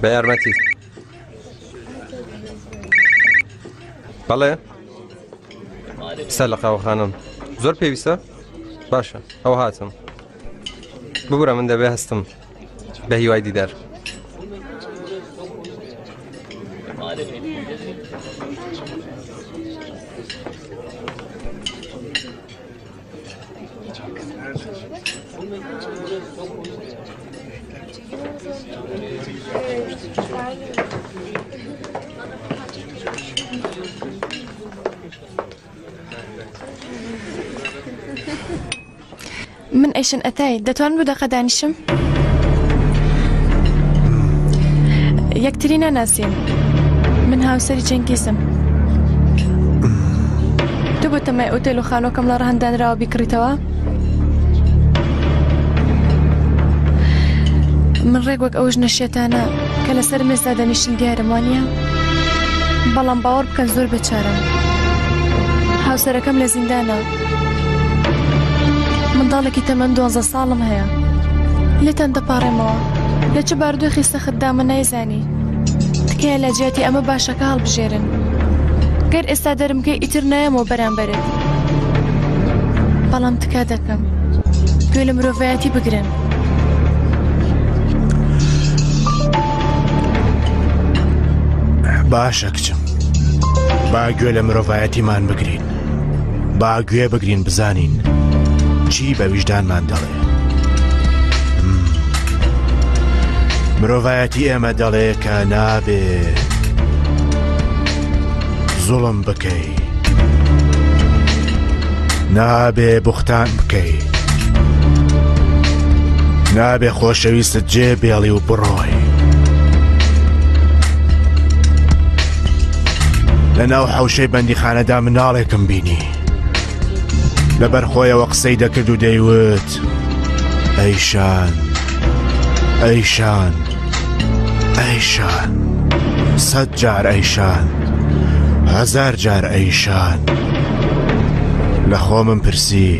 بە یارمەتیت. بەڵێ سەر لە قاوەخانەم زۆر پێویستە باشە ئەو هاتم ببورە من دەبێ هەستم بە هیوای دیدار. من ئەیشن ئەتای دەتوانم دوو دەقە دانیشم یەکتری ناناسین من هاوسەری چەنگیزم تۆ بۆ تەمای ئۆتێل و خانۆکەم لە ڕەهن دانراوە بیکڕیتەوە من ڕێک وەک ئەو ژنە شێتانە کە لەسەر مێزدا دەنیشتن دیارم وانە بەڵام باوەڕ بکەن زۆر بێچارم هاوسەرەکەم لە زیندانە منداڵێکی تەمەن دوانزە ساڵم هەیە لێتان دەپاڕێمەوە لە چ بارودۆخی سەختدامە نایزانی تکایە لە جیاتی ئەمە باشەکە هەڵبژێرن گەر ئێستا دەرمکەی ئیتر نایەمەوە بەرامبەرت بەڵام تکا دەکەم گوێ لە مرۆڤایەتی بگرن. باشە کچم با گوێ لە مرۆڤایەتیمان بگرین با گوێ بگرین بزانین چی بە ویژدانمان دەڵێ مرۆڤایەتی ئێمە دەڵێ کە نابێ زوڵم بکەی نابێ بوختان بکەی نابێ خۆشەویستت جێ بێڵی و بڕۆی لە ناو حەوشەی بەندیخانەدا مناڵێکم بینی لەبەر خۆیەوە قسەی دەکرد و دەیوت ئەیشان ئەیشان ئەیشان سەد جار ئەیشان هەزار جار ئەیشان لە خۆمم پرسی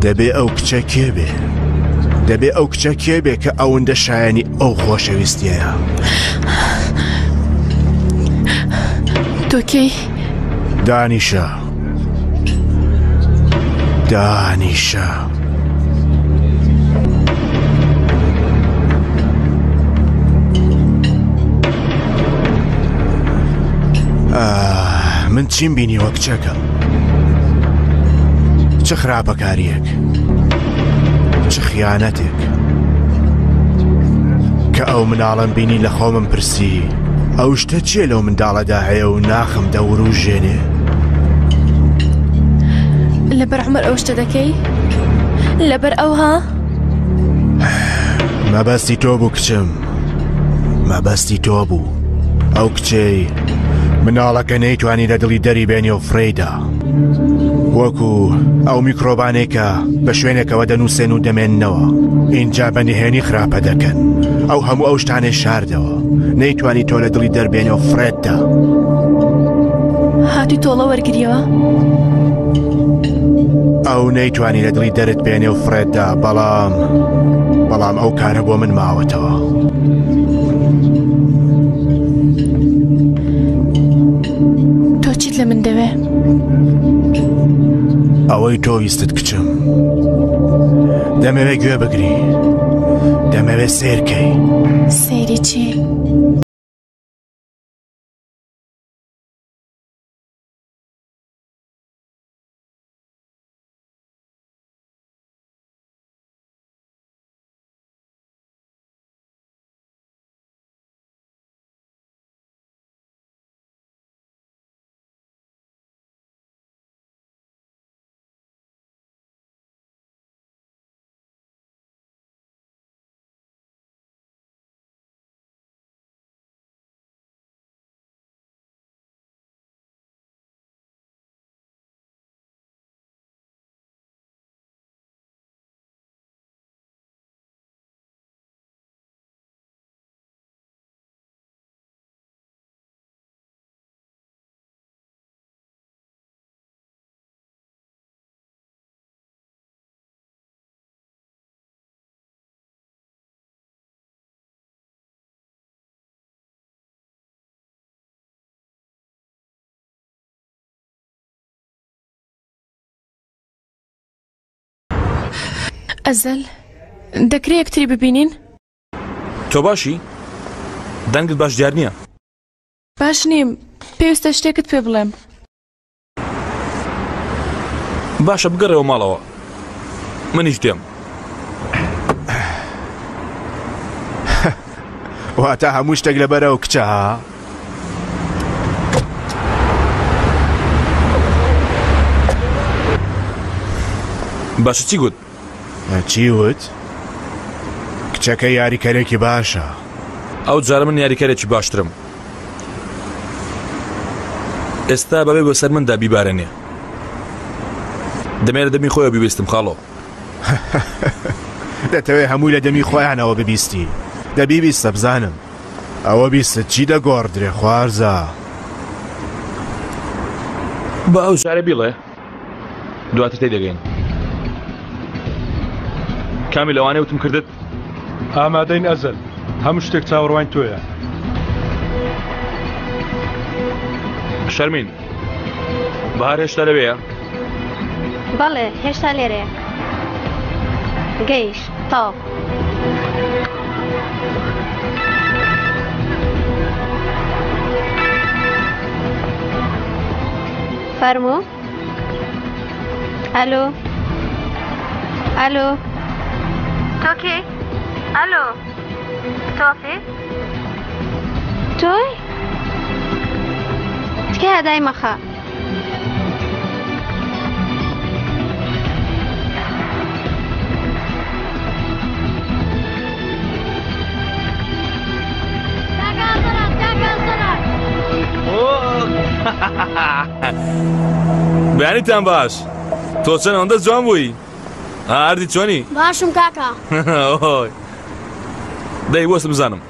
دەبێ ئەو کچە کێ بێ دەبێ ئەو کچە کێ بێ کە ئەوەندە شایانی ئەو خۆشەویستیەیە تۆ کێی؟ دانیشە دانیشە. من چیم بینیوە کچەکەم چ خراپەکاریەک چ خیانەتێک کە ئەو مناڵم بینی لە خۆمم پرسی ئەو شتە چیە لەو منداڵەدا هەیە و ناخم دەوروژێنێ لەبەر عمر ئەو شتە دەکەی لەبەر ئەو ها مەبەستی تۆ بوو کچم مەبەستی تۆ بوو ئەو کچەی مناڵەکە نەیتوانی لە دڵی دەری بێنێ و فرەیدا وەکو ئەو میکرۆبانەی کە بە شوێنێکەوە دەنووسێن و دەمێننەوە ئینجا بە نهێنی خراپە دەکەن ئەو هەموو ئەو شتانەی شاردەوە نەیتوانی تۆ لە دڵی دەربێنێ و فڕێتدا هاتووی تۆڵە وەرگریەوە؟ ئەو نەیتوانی لە دڵی دەرت بێنێ و فڕێتدا بەڵام بەڵام ئەو کارە بۆ من ماوەتەوە. تۆ چیت لە من دەوێ؟ ئەوەی تۆ ویستت کچم دەمەوێ گوێ بگری دەمەوێ سێرکەی سەیری چی؟ ئەزەل دەکرێ یەکتری ببینین؟ تۆ باشی؟ دەنگت باش دیار نییە. باش نیم، پێویستە شتێکت پێ بڵێم. باشە بگەڕێوە ماڵەوە منیش دێم. واتە هەموو شتێک لەبەر ئەو کچە ها؟ باشە چی گوت؟ چی وت؟ کچەکە یاریکەرێکی باشە. ئەو جارە من یاریکەرێکی باشترم. ئێستا بەبێ بەسەر مندا بیبارێنێ. دەمێ لە دەمی خۆیەوە بیبیستم خاڵۆ. دەتەوێ هەمووی لە دەمی خۆیانەوە ببیستی؟ دە بیبیستە بزانم. ئەوە بیستت چی دەگۆڕدرێ خوارزا؟ با ئەو جارە بیڵێ. دواتر تێی دەگەین. کامی لەوانەیە وتم کردت؟ ئامادەین ئەزەل، هەموو شتێک چاوەڕوانی تۆیە. شەرمین، بەهار هێشتا لەوێیە؟ بەڵێ، هێشتا لێرەیە. گەیشت، تەواو. فەرموو. ئەلۆ ئەلۆ تۆ کێی؟ ئەلۆ تۆفیق تۆی؟ تکایە دای مەخە. بەیانیتان باش تۆ چەند ئەوەندە جوان بووی ئاردی چۆنی باشم کاکە دەی وەستم بزانم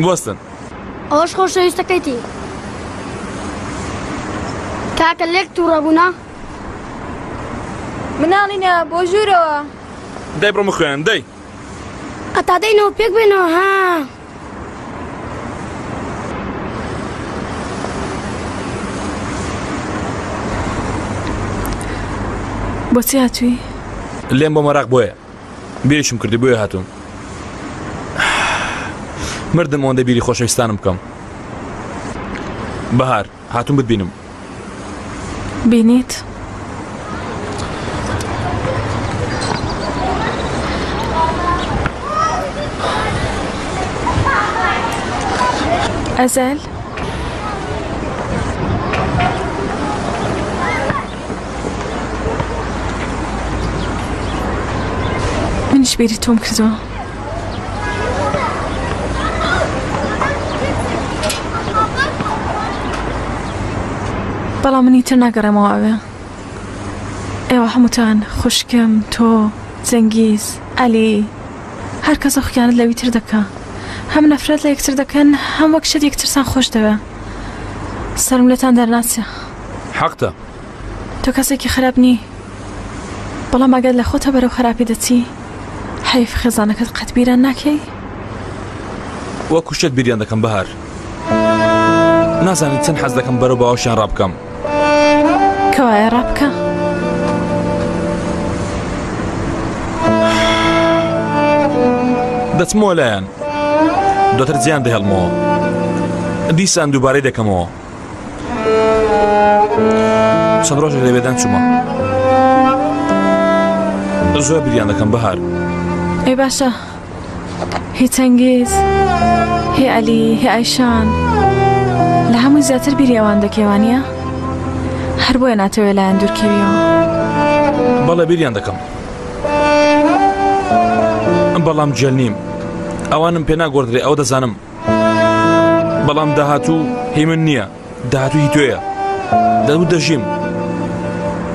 وەستن ئەوەش خۆشەویستەکەیتی کاکە لێک تووڕە بوونا مناڵینە بۆ ژوورەوە دەی بڕۆ بخوێن دەی ئەتا دەینەوە پێک بێنەوە ها بۆچی هاتووی؟ لێم بۆ مەراق بۆیە بیریشم کردی بۆیە هاتووم مردم ئەوەندە بیری خۆشەویستانم بکەم بەهار هاتووم بتبینم. بینیت؟ ئەزەل؟ منیش بیری تۆم کردەوە. بەڵام من ئیتر ناگەڕێمەوە ئەوێ. ئێوە هەمووتان، خوشکم، تۆ، جەنگیز، عەلی، هەر کەسە خیانەت لەوی تر دەکا. هەم نەفرەت لە یەکتر دەکەن، هەم وەک شت یەکترتان خۆش دەوێ. سەرم لێتان دەرناچێ. حەقتە. تۆ کەسێکی خراپ نی. بەڵام ئەگەر لە خۆتە بەرەو خراپی دەچی، حەیف خێزانەکەت قەت بیران ناکەی؟ وەکو شێت بیریان دەکەم بەهار. نازانی چەند حەز دەکەم بەرەو باوەشیان ڕابکەم. کەوایە ڕابکە. دەچمەوە لایان. دواتر جێیان دەهێڵمەوە. دیسان دووبارەی دەکەمەوە. چەند ڕۆژێک لە بێدان چوومە. زۆر بیریان دەکەم بەهار. ئەی باشە هی چەنگیز هی عەلی هی ئایشان لە هەمووی زیاتر بیری ئەوان دەکەی وانییە؟ هەر بۆیە ناتەوێ لایان دوورکەویەوە. بەڵێ بیریان دەکەم. بەڵام گێل نیم. ئەوانم پێ ناگۆڕدرێ ئەوە دەزانم. بەڵام داهاتوو هی من نییە داهاتوو هی تۆیە دەبوو دەژیم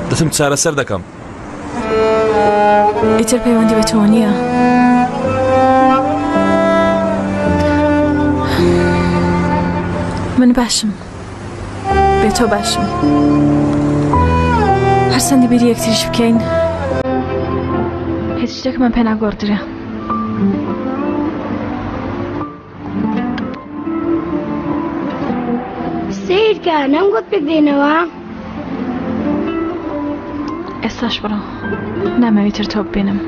دەچم چارەسەر دەکەم. ئیتر پەیوەندی بە تۆوە نییە. من باشم بێ تۆ باشم هەرچەندی بیری یەکتریش بکەین هیچ شتێکمان پێ ناگۆڕدرێ. سەیرکە نەمگوت پێک دێنەوە. ئێستاش بڕۆ نامەوێت تر تۆ ببینم.